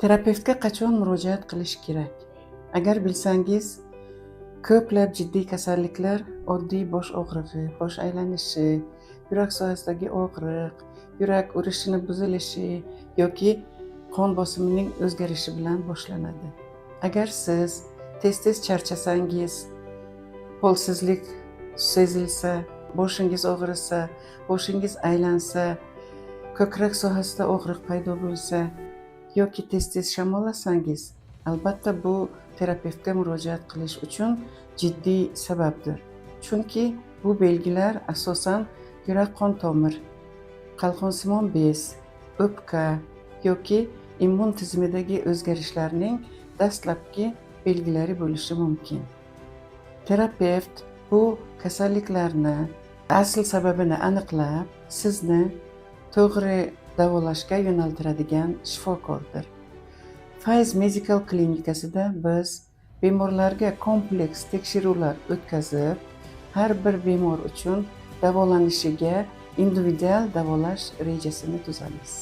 Terapevtga qachon murojaat qilish kerak? Agar bilsangiz, ko'plab jiddiy kasalliklar oddiy bosh og'rig'i, bosh aylanishi, yurak sohasidagi og'riq, yurak urishini buzilishi yoki qon bosimining o'zgarishi bilan boshlanadi. Agar siz tez-tez charchasangiz, holsizlik sezilsa, boshingiz og'risa, boshingiz aylansa, ko'krak sohasida og'riq paydo bo'lsa yoki tez-tez shamollasangiz, albatta bu terapevtga murojaat qilish uchun jiddiy sababdir. Chunki bu belgilar asosan yurak-qon tomir, qalqonsimon bez, o'pka yoki immun tizimidagi o'zgarishlarning dastlabki belgilari bo'lishi mumkin. Terapevt bu kasalliklarni asl sababini aniqlab, sizni to'g'ri davolashga yo'naltiradigan shifokordir. Fayz Medical klinikasida biz bemorlarga kompleks tekshiruvlar o'tkazib, har bir bemor uchun davolanishiga individual davolash rejasini tuzamiz.